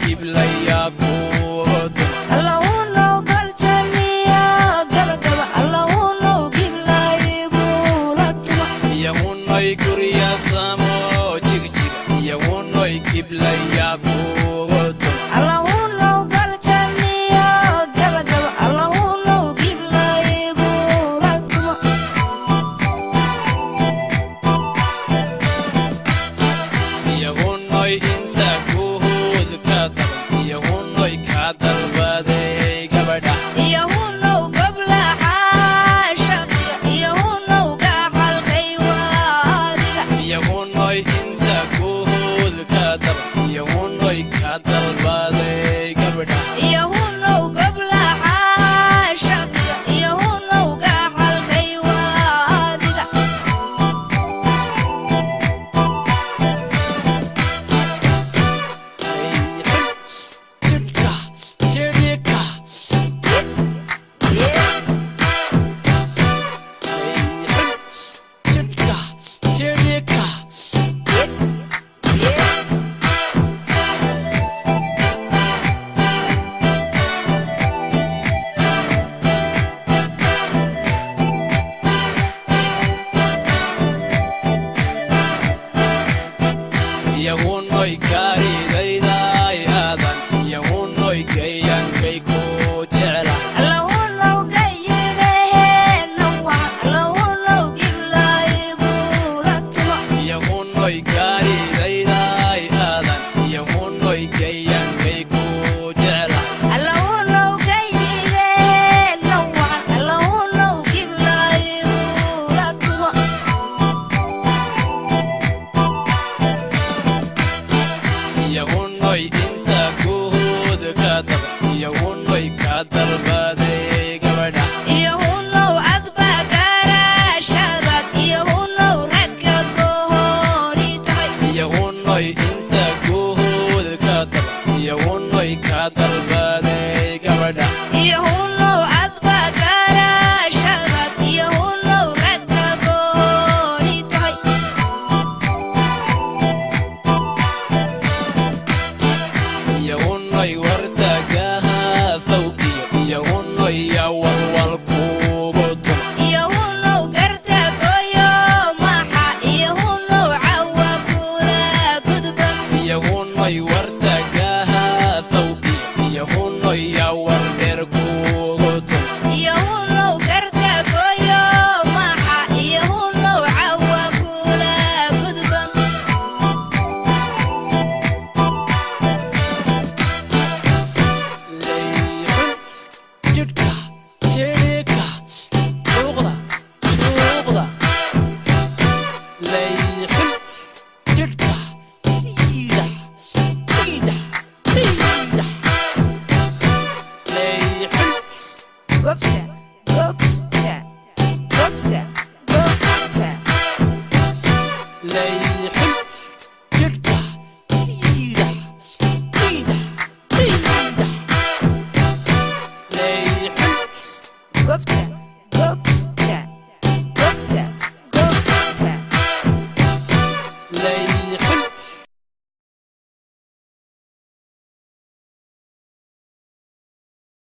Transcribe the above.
Giblaya kuuto. Allahunow galjaniya gabagaba, allahunow giblaygula tuma. Iyagunoy gurya samo jigjiga, iyagunoy giblaya kuuto. Allahunow galjaniya gabagaba, allahunow giblaygula tuma. Iyagunoy inta guud ka daban, iyagunoy ka dalbaday gabadha. Iyahunow gobla caashaqiga, iyahunow gacalkay waadiga. Iyagunoy inta guud ka daban, iyagunoy ka dalbaday gabadha. Iyahunow gobla caashaqiga, iyahunow gacalkay waadiga. Jidhka jidhka. Yes, yes. Jidhka jidhka. Yes, yes. Iyagunoy gaaridayday aadan, iyagunoy gayankay ku jecla. Allahunow gayigaheena wacan, allahunow giblaygula tuma. Iyagunoy gaaridayday aadan, iyagunoy gayankay ku jecla. Allahunow gayigaheena wacan, allahunow giblaygula tuma. Iyagunoy inta guud ka daban, iyagunoy ka dalbaday gabadha. Iyahunow adba garaashadaad, iyahunow ragga gohori tahay. Iyagunoy inta guud ka daban, iyagunoy ka dalbaday gabadha. Iyahunow adba garaashadaad, iyahunow ragga gohori tahay. Iyagunoy wartagaha fawqiyo, iyagunoy walwal kugu tuma. Iyahunow garta goyo maxa, iyahunow cawa kula gudban. Iyagunoy wartagaha fawqiyo, iyagunoy war dheer kugu tuma. Iyahunow garta goyo maxa, iyahunow cawa kula gudban. Leexun jidhka jidhka, juuqda juuqda, leexun jidhka tiidax tiidax tiidax, leexun. Gobta gobta gobta gobta. Leexun jidhka tiidax tiidax tiidax, leexun. Gobta gobta.